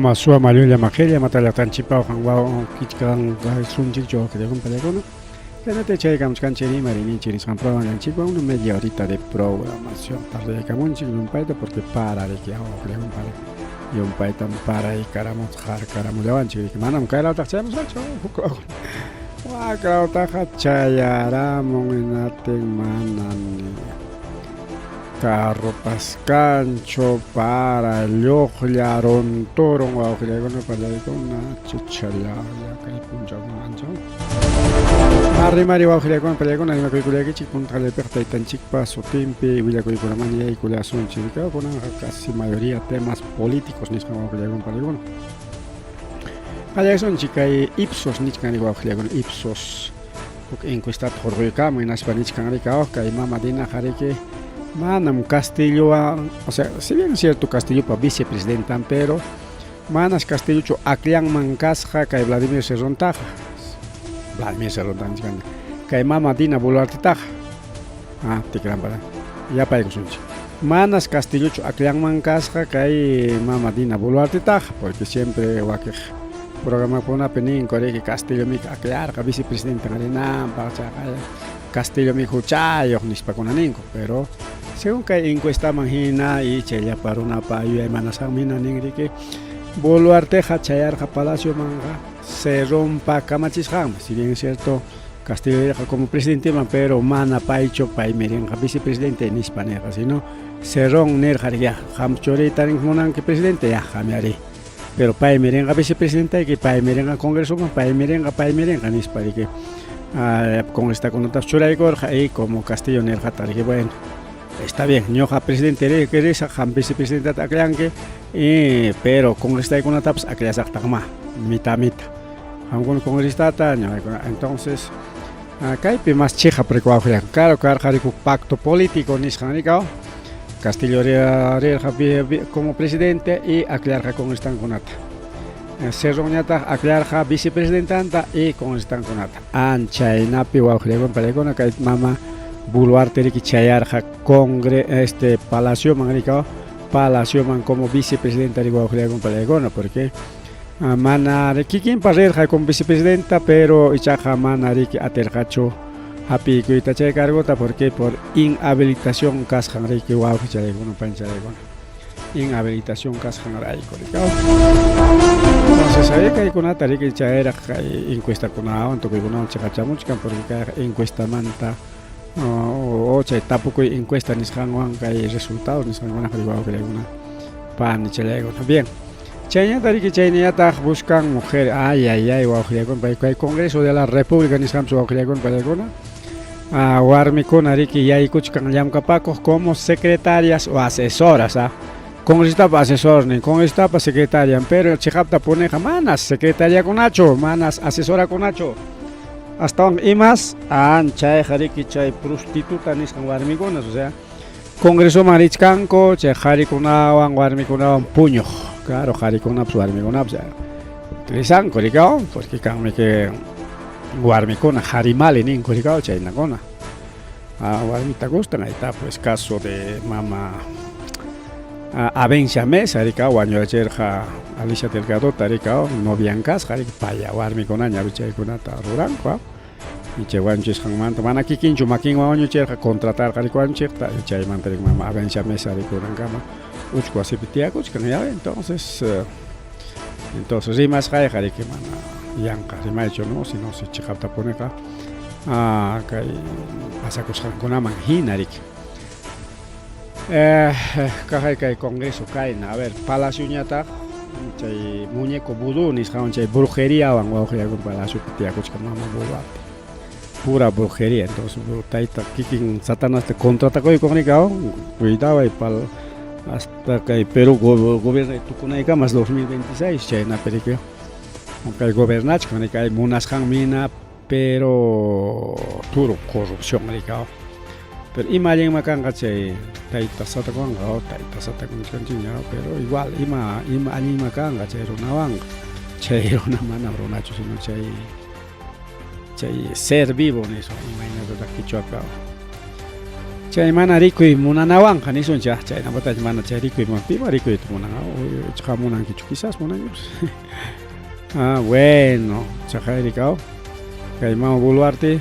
Ama suwa llulla maqilla matallaqtanchikpa qanwan kichkan sunchikchu wawqillakuna payakuna. Chaynata chaykamuchkanchik rimariyninchik nisqan programanchikwan una media horita de programación tardaykamunchik llumpayta porque para riki wawqillakuna para llumpaytam paraykaramun harkaramullawanchik riki manam kaylawtaqa chayamusqachu huk waklawtaqa chayaramun hinatin mana ni Carropas kanchu para lluqlla runturun wawqillaykuna pallaykuna chuchallalla kay punchawkuna ancha. Arrimari wawqillaykuna pallaykuna rimakuykullaykichik punta qallaypiqa taytanchikpa sutinpi willakuykunaman yaykullasunchik. Kunanqa casi mayoría temas políticos nisqan wawqillaykuna pallaykuna. Qallaysunchik kay Ipsos nichkan wawqillaykuna Ipsos Huk encuestata hurquykamun hinaspa nichkan riki oh kay mama Dinaqa riki manam Castillowan, o sea, si bien es cierto Castillopa vicepresidentan, pero manas Castillochu akllanman kasqa kay Vladimir Cerrontaqa. Vladimir Cerronta nichkan kay mama Dina Boluartetaqa. Ah, tikranpara. Yapaykusunchik. Manas Castillochu akllanman kasqa kay mama Dina Boluartetaqa, porque siempre wakiq programakunapi ninku riki Castillomi akllarqa vicepresidente rinanpaq chayqa Castillomi huchayuq nispakuna ninku, pero según kay encuestaman hina y chay llapa runapa yuyaymanasqanman hina nin riki Boluarteqa chayarqa palaciomanqa Cerronpa kamachisqanman, si bien es cierto Castillo rirqa como presidenteman, pero mana paychu paymi rinqa vicepresidente nispa nirqa, sino Cerrón nirqa ya qam churiyta rin munanki presidente ya qam ari. Pero paymi rinqa vicepresidentayki, paymi rinqa congresoman, paymi rinqa, paymi rinqa nispa riki. Congresistakunatapas churaykurqa y como Castillo nirqataq riki bueno, está bien, ñuqa presidente risaq, qam vicepresidentata akllanki, y pero congresistaykunatapas akllasaqtaqmá, mita mita. Qamkuna congresistata, ñuqaykuna. Entonces, kaypi más chiqap rikuwaqlla. Claro, karqa riku pacto político nisqan rikaw. Castillo rirqa como presidente y akllarqa congresistankunata. Cerronñataq akllarqa vicepresidentanta y congresistankunata. Anchaynapi wawqillakuna paykuna kay mama Boluarte riki chayarqa congre este palacioman rikaw palacioman como vicepresidenta riki wawqillakuna paykuna porque mana kikinpa rirqa como vicepresidenta pero ichaqa mana riki atirqachu hapiykuyta chay cargota porque por inhabilitación kasqan riki wawqi charaykuna pancharaykuna inhabilitación kasqan rayku riki entonces ahí kaykunata riki chayraq kay encuestakunawan tukuykunawan chiqachamuchkan porque kayqa encuestamanta o chay tapukuy encuesta nisqanwan kay resultados nisqankunaqa wawqillaykuna panichallaykuna bien Chayñata riki chayñataq buscan mujer ay ay ay wawqillaykuna pay kay Congreso de la República nisqanpas wawqillaykuna paykuna warmikuna riki yaykuchkan llamkapakuq como secretarias o asesoras ah congresistapa asesornin congresistapa secretarian pero chiqapta puniqa manas secretariakunachu manas asesorakunachu astawan imas anchayqa riki chay prostituta nisqan warmikunas o sea Congresoman richkanku chay qharikunawan warmikunawan puñuq. Claro, qharikunapas warmikunapas utilizanku rikaw, porque kanmi que warmikuna harimali ninku rikaw chaynakuna. Ah, warmita gustan, ahí está pues caso de mama Avencia Mesa rikaw wañurachirqa Alicia Delgadota rikaw novian kasqa riki paya warmikunaña chaykunata ruranku. Chay wañuchisqanmanta mana kikinchu makinwan wañuchirqa contratarqa riki wañuchiqta chaymanta riki mama Avencia Mesa rikunankama uchku wasipi tiyakuchkan ya entonces entonces rimasqayqa riki mana yanqa rimaychu no sino si chiqaptapuniqa kay pasakusqankunaman hina riki kaqay kay congreso kayna a ver palacioñataq chay muñeco vudú nisqanwan chay brujeriawan wawqillakuna palaciopi tiyakuchkan mama Boluarte pura brujería entonces tayta kikin satanasta contratakuykuq nika cuidaway pal hasta kay Perú gobierno tukunaykama 2026 chaynapi riki kay gobernachkan riki kay munasqanmi hina pero turu corrupción riki Pero ima allinma kanqa chay tayta satakunqa o tayta satakunchkanchikña pero igual ima ima allinma kanqa chay runawanqa chay runa manam runachu sino chay chay ser vivo nispa imaynatataq quichuapi. Chay mana rikuy munanawanqa nisunchik, chaynapatach mana chay rikuy pima rikuyta munan, ichaqa munankichu, quizás munankipas. Ah, bueno, chaqay rikaw. Kay mama Boluarte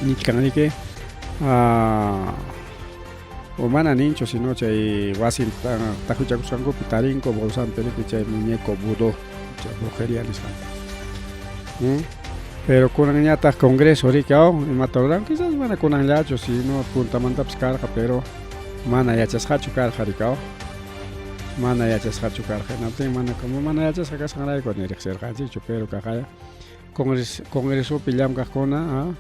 nichkan riki. Ah, o mana ninchu, sino chay wasin tajuchakusqankupi tarinku bolsanpi riki chay muñeco vudú, chay brujería nisqanta. Pero kunanñataq Congreso riki aw imata ruran, quizás mana kunanllachu, sino puntamantapas karqa, pero mana yachasqachu karqa riki aw. Mana yachasqachu karqa, hinaptin mana como mana yachasqa kasqanrayku ni riqsirqanchikchu, pero kaqaya Congresopi llamkaqkuna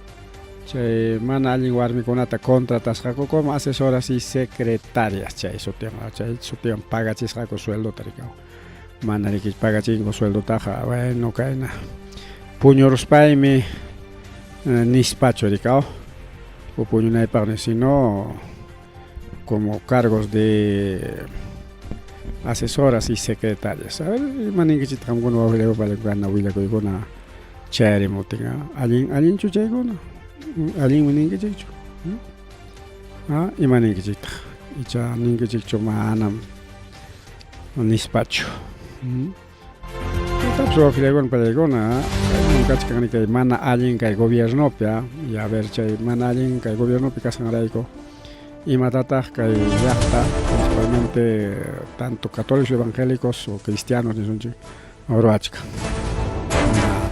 chay mana allin warmikunata contratasqaku como asesoras y secretarias, chay sutiwan, chay sutiwan pagachisqaku sueldota riki. Mana riki pagachinku sueldotaqa, bueno, kayna puñuruspaymi nispachu riki, o puñunaypaqmi, sino como cargos de asesoras y secretarias. A ver, ima ninkichitaq qamkuna wawqillayku willakuykuna chayarimutin, allin allinchu chaykuna? Allinmi ninkichikchu? Ah, ima ninkichiktaq? Icha ninkichikchu manam nispachu. Tapas wawqillaykuna pallaykuna, kachkan kay mana allin kay gobiernopi, y a ver chay mana allin kay gobiernopi kasqanrayku imatataq kay llaqta, principalmente tanto católicos evangélicos o cristianos nisunchik, ruwachkan. Nada.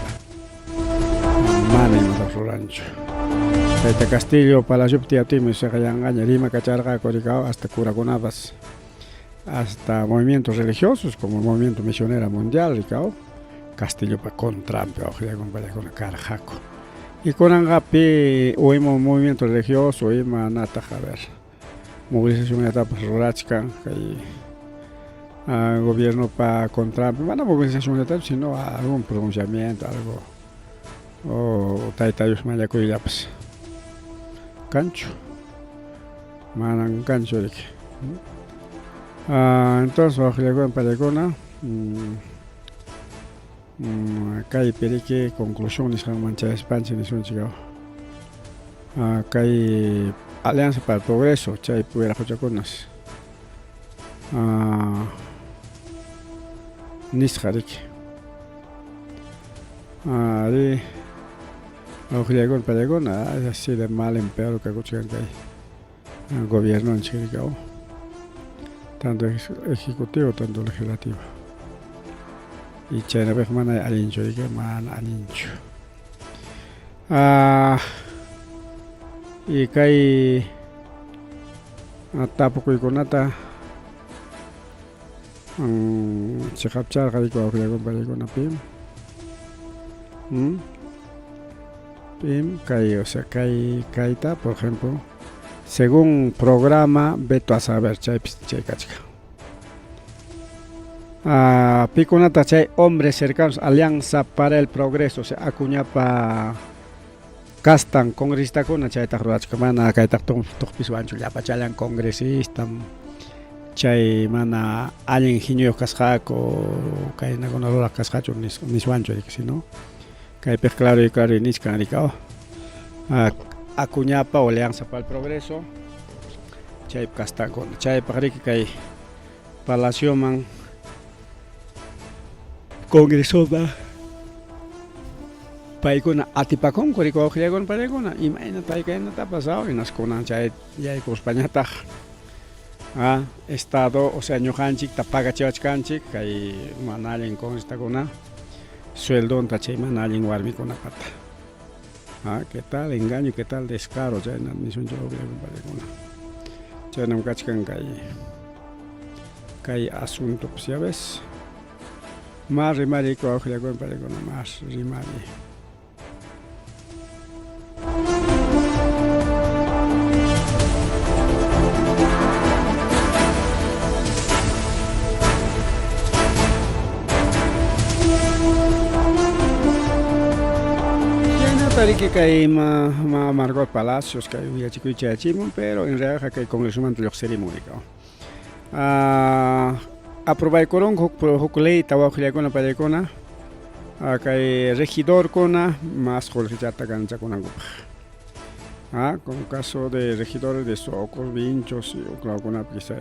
Mana imatapas ruranchu. Tayta Castillo palaciopi tiyaptinmi usaqa yanqaña rimakacharqaku rikaw hasta curakunapas, hasta movimientos religiosos como el Movimiento Misionera Mundial rikaw Castillopa contranpi wawqillakuna payllakuna karqaku. Y kunanqa pi o ima movimiento religioso ima nataq, a ver, movilizacionllatapas rurachkan kay gobiernopa contranpi, mana movilizacionllatapas sino algún pronunciamiento, algo o Tayta Dios mañakuyllapas kanchu, manan kanchu riki. Entonces wawqillakuna payllakuna, kaypi riki conclusión nisqanman chayaspanchik nisunchik, kay Alianza para el Progreso chaypi wiraquchakunas nisqa riki. Ari wawqillaykuna payllakuna, así de mal en peor kakuchkan kay gobiernonchik riki, tanto ejecutivo tanto legislativo. Y chaynapiqa mana allinchu riki, mana allinchu. Y kay tapukuykunata chiqapcharqa riki wawqillaykuna pallaykuna pim pim kay, o sea, kay kayta, por ejemplo, según programa Veto a Saber, chaypis chay kachkan. Pikunata chay hombres cercanos Alianza para el Progreso, o sea, Acuñapa kastan congresistakuna chaytaq rurachkan, mana kaytaq tuqpiswanchu llapachallan congresistam chay mana allin jiñuyuq kasqaku kaynakuna ruraq kasqachu niswanchu riki, sino kaypiq claro y claro nichkan riki, Acuñapa o Alianza para el Progreso chaypi kastankuna chaypaq riki kay palacioman congresopa paykuna atipakunku riki wawqillaykuna paykuna imaynata kaynatapas hinaspa kunan chay yaykuspañataq estado, o sea, ñuqanchikta pagachiwachkanchik kay mana allin congresistakuna sueldonta chay mana allin warmikunapata. ¿Qué tal engaño, qué tal descaro? Chayna nisunchik wawqillaykuna paykuna. Chaynam kachkan kay kay asunto, pues ya ves. Mas rimari wawqillaykuna paykuna, mas rimari. Chaynata riki kay ma, ma Margot Palacios kay willachikuy chayachimun, pero en realidad kay congresomanta lluqsirimun riki. Aprobaykurunku huk huk leyta wawqillaykuna pallaykuna kay regidorkuna mas qullqichata ganchakunankupaq. Ah, con caso de regidores de Socos, Vinchos y uklawkunapi quizá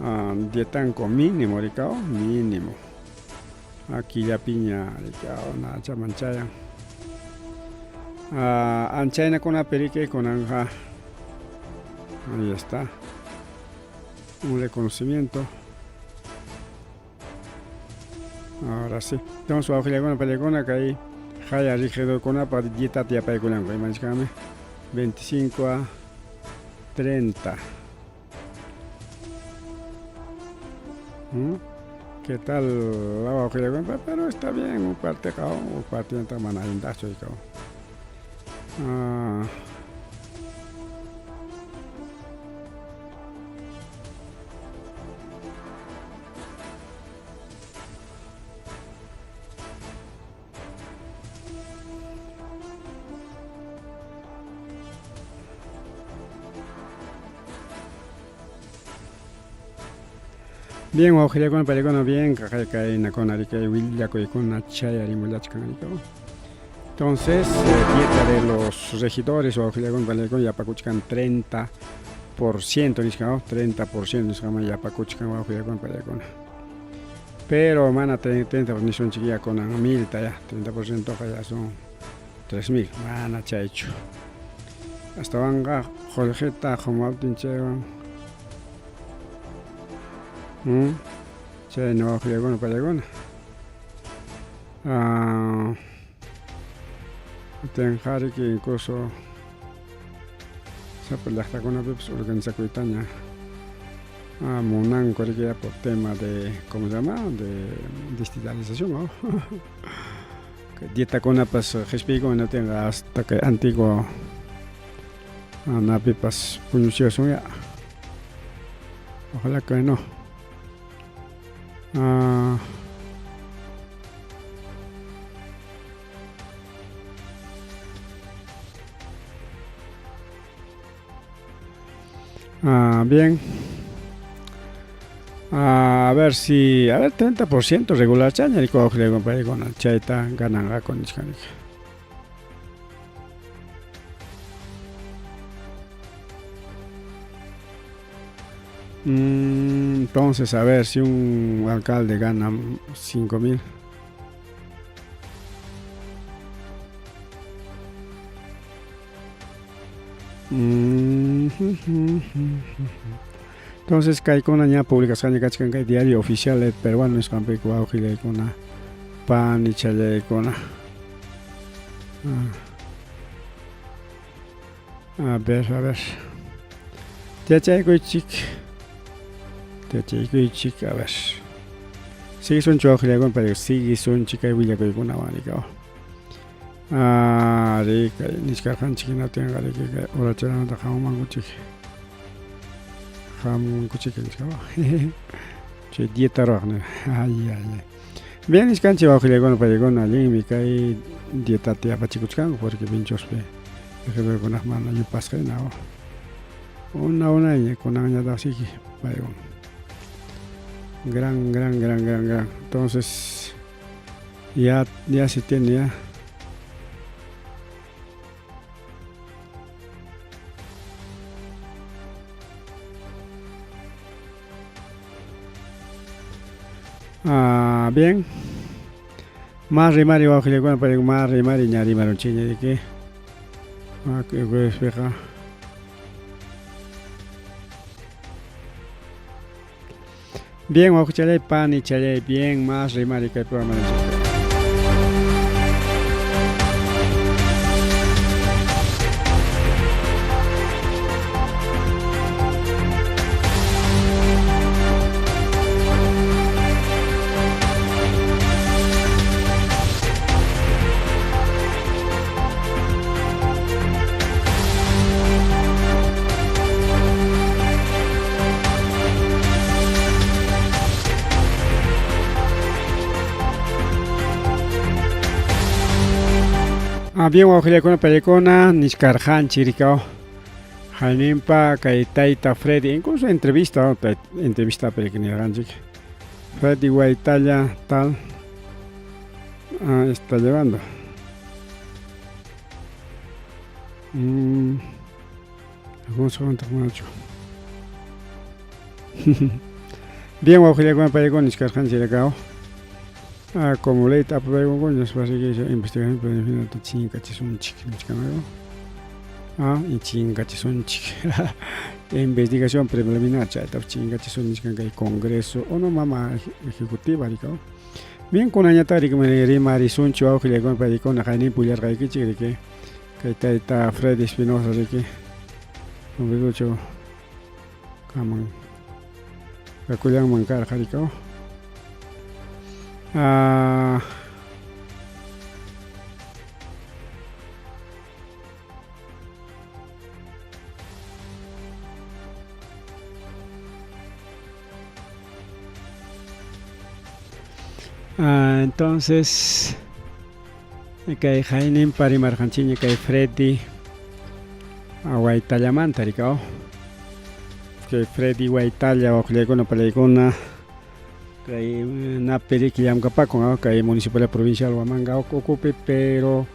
ah, dietanku mínimo rikao, mínimo. Ah, killapiña rikao, nachaman chayan. Ah, anchaynakunapi riki kunanja ahí está un reconocimiento. Ahora sí. Entonces, wawqillakuna payllakuna kay haya regidorkunapaq dietata yapaykunanku imanchikami 25 a 30. ¿Mm? ¿Qué tal la wawqillakuna? Pero está bien, un parte un parte mana allintachu Ah. Bien, wawqillakuna payllakuna bien kaqaykayinakuna rikay willakuykuna chayarimullachkan rikaw. Entonces, dieta de los regidores wawqillakuna payllakuna yapakuchkan 30% nisqa, 30% nisqaman yapakuchkan wawqillakuna payllakuna. Pero mana 30 nisunchik ya kunan milta ya, 30% qa ya son 3000, mana chaychu. Astawanqa qullqita qumaptin chaywan Chayna wawqillakuna payllakuna. Ah, Tenqariki incluso sapa llaqtakunapipas organizakuytaña ah, munanku riki ya por tema de, ¿cómo se llama? De digitalización, ¿no? Dietakunapas qhispiykun hinaptinqa hasta kay antiguo napipas puñuchiwasun ya. Ojalá que no. Ah, ah, bien. Ah, a ver si, a ver, 30% regular chaña compadre, chayta gananqaku nichkaniki. Entonces, a ver, si un alcalde gana 5000. Entonces, kaykuna ña publicasqaña kachkan kay diario oficial peruano nisqanpiqa wawqillaykuna panichallaykuna. Ah. A ver, a ver. Yachaykuychik. Yachaykuychik, a ver. Sigisunchik wawqillaykuna, pero sigisunchik kay willakuykunawan rikaw. Ah, rikay nichkarqanchik hinaptinqa riki kay uracharamanta hamumankuchik. Hamumankuchik nichkaw. Chay dieta ruwaq ay ay ay. Bien nichkanchik wawqillaykuna paykuna allinmi kay dietata yapachikuchkanku porque Vinchospi regidorkunaq mana yupasqa hina una unayña kunanñataqsiki paywan. Gran, gran, gran, gran, gran. Entonces, ya, ya se tiene ya. Ah, bien. Más rimari wawqillakuna payku más rimari ña rimarunchikña riki. Ah, juevespiqa. Bien, wawqichalay, panichalay, bien, más rimari kay programa. Ah, bien, wawqillakuna paykuna nichkarqanchik rikaw hayninpa kay tayta Freddy, incluso entrevista, entrevista nirqanchik Freddy Guaytalla tal ah, está llevando. Alfonso manachu. Bien, wawqillakuna paykuna nichkarqanchik rakaw. Ah, como ley aprueba ñaspa investigación preliminar chinkachisunchik nichkanaku. Ah, y chinkachisunchik. Investigación preliminar chayta chinkachisun nichkan kay Congreso o no mama ejecutiva rikaw. Bien, kunañataq rimarisunchik wawqillakuna paykuna qayninpi willarqaykichik riki. Kay tayta Freddy Espinosa riki. Cumpliducho kaman kakullanman karqa rikaw. Ah, Ah, entonces kay hayninpa rimarqanchikña kay Freddy Waytallamanta rikaw. Kay Freddy Waytalla wawqillaykuna palaykuna kay napi riki llamkapakun kay Municipalidad Provincial Huamanga ukupi, pero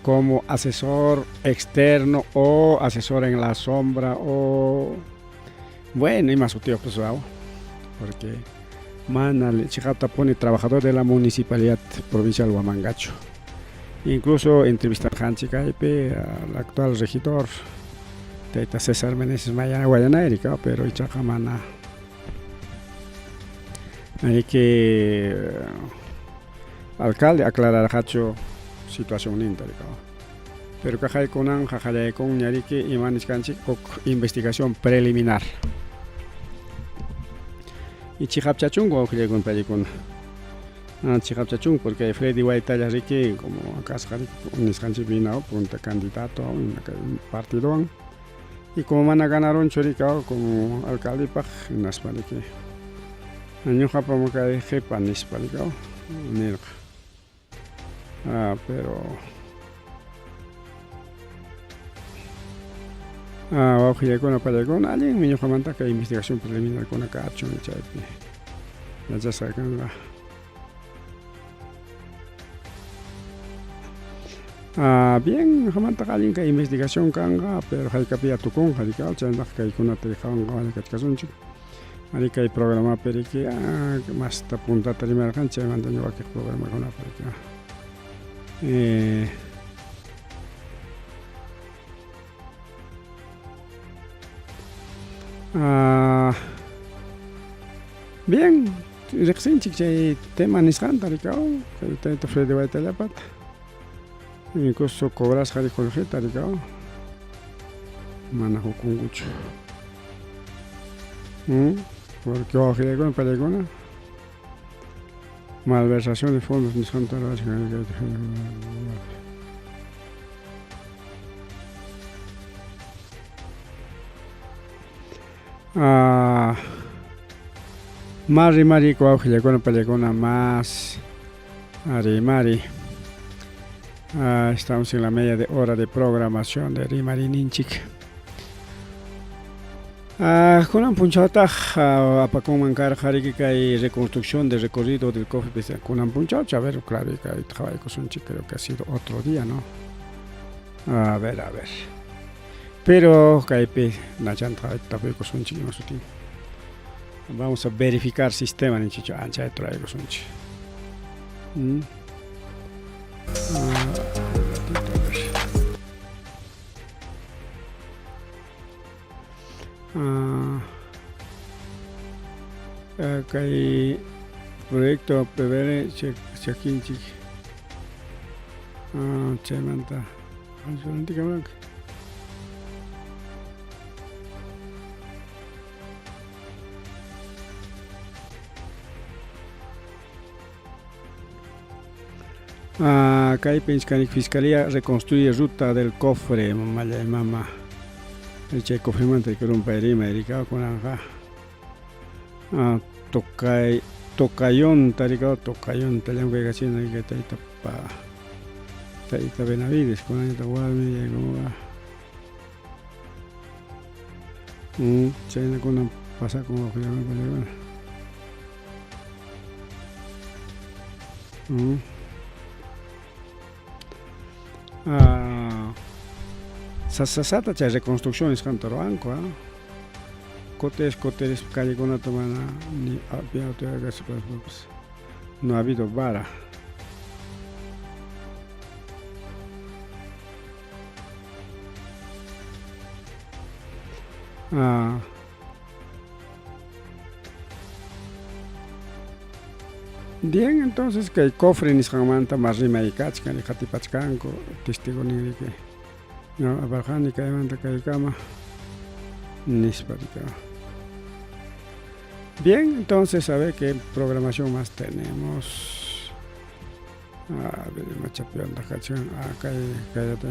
como asesor externo o asesor en la sombra o bueno, ima sutiyuq pues porque mana chiqaptapuni trabajador de la Municipalidad Provincial Huamangachu. Incluso entrevistarqanchik kaypi al actual regidor tayta César Meneses Guayanayri, pero ichaqa mana hay que alcalde aclararqachu situacionninta Pero kaqaykunan qaqallaykunña riki ima nichkanchik huk investigación preliminar. Y chiqapchachunku wawqillaykuna paykuna. Ah, chiqapchachunku porque Freddy Waytalla riki como kasqa riki nisqanchik vino punta candidato kay partidowan. Y como mana ganarunchu riki como alcaldepaq hinaspa riki ñuqapa kay qipa nispa riki nirqa. Ah, pero ah, wawqillaykuna pallaykuna allinmi ñuqamanta kay investigación preliminarkuna kachun chaypi yachasqa kanqa. Ah, bien, ñuqamantaqa allin kay investigación kanqa, pero haykapiya tukunqa riki, chaynataq kaykunata qhawan kachkasunchik. Ari kay programapi riki ah, masta puntata rimarqanchik chaymanta wakiq programakunapi riki. Ah, bien, riqsinchik chay tema nisqanta riki, kay tayta Freddy Waytallapata. Incluso cobrasqa qullqita riki, mana hukunkuchu. Porque wawqillaykuna pallaykuna malversación de fondos nisqanta ruwachkan. Ah, más rimari wawqillaykuna pallaykuna más rimari. Ah, estamos en la media de hora de programación de Rimarininchik. Ah, kunan punchawtaq apakunman karqa riki kay reconstrucción de recorrido del cofre kunan punchaw, a ver, claro, kay qhawaykusunchik, creo que ha sido otro día, ¿no? A ver, a ver. Pero kaypi nachanta tapuykusunchik ima sutin. Vamos a verificar sistema ninchikchu anchayta ruraykusunchik. Ah, un ratito, a ver. Ah, kay proyecto PBR chakinchik. Ah, chaymanta rantikamurqanki. Ah, kaypi nichkanik Fiscalía reconstruye ruta del cofre, mamallay mama. Chay cofremanta rumpay rimay rikaw kunanqa. Ah, tocay tocayonta rikaw tocayonta llamkaykachina kay tayta pa tayta Benavides kunanñataq warmi yaykumunqa. Chayna kunan pasakun wawqillaykuna. Ah, Sasasata chay reconstrucción nisqanta ruwanku, ah. Kutis kutirispa callekunata mana ni api no ha habido vara. Ah. Bien, entonces kay cofre nisqanmanta mas rimay kachkan qatipachkanku testigo ninriki. No, aparqani kaymanta kaykama nispa rika. Bien, entonces a ver qué programación más tenemos. A ver, machapianta kachkan. Ah, kay kayata.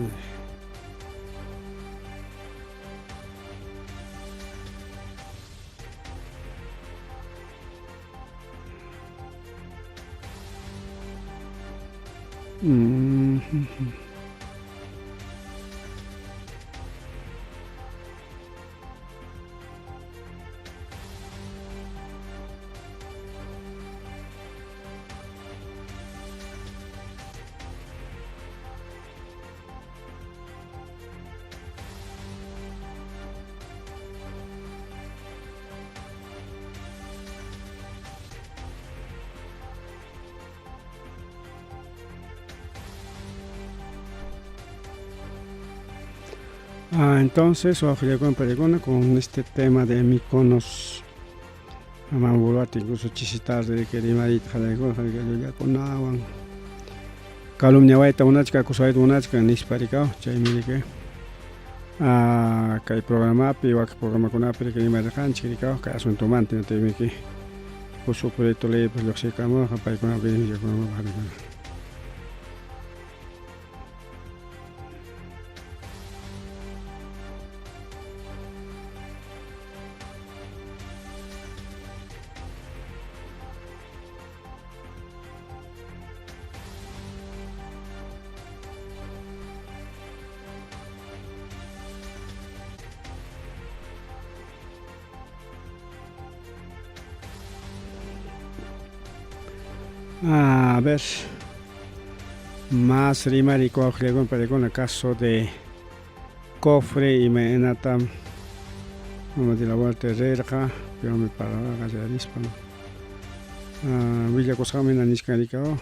Ah, entonces, con este tema de Mykonos, Amambulati, incluso chisitarde de que rimarita llakunawan calumniawayta munachka, acusawayta munachka nispa rikaw, chaymi riki ah, kay programapi wak programakunapi riki rimarirqanchik rikaw kay asuntomanta ñataqmiki huk proyecto leypas lluqsiykamurqa paykunapi llakunapaq. A ver, más rimari con el caso de cofre y menata mama de la vuelta rirqa pero me paraba qallarispa willakusqanmi nichkan rikaw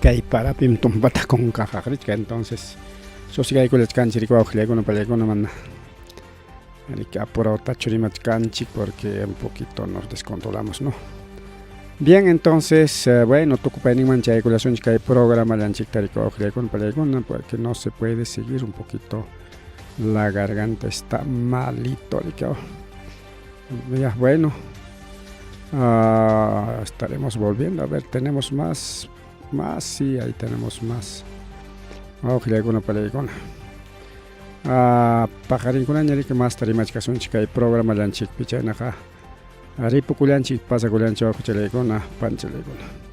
Kay parapim tumpata kunkaqaqrichka entonces susigaykullachkanchik riki wawqillaykuna pallaykuna mana riki apurawtachu rimachkanchik porque un poquito nos descontrolamos, ¿no? Bien, entonces, bueno, tukupayninman chayaykullasunchik kay programallanchikta riki wawqillaykuna pallaykuna porque no se puede seguir un poquito, la garganta está malito riki. Ya, bueno, estaremos volviendo. A ver, tenemos más, más, sí, ahí tenemos más. Wawqillaykuna pallaykuna. Paqarinkunaña riki masta rimachkasunchik kay programallanchikpi chaynaqa ripukullanchik pasakullanchik wawqichalaykuna panchalaykuna.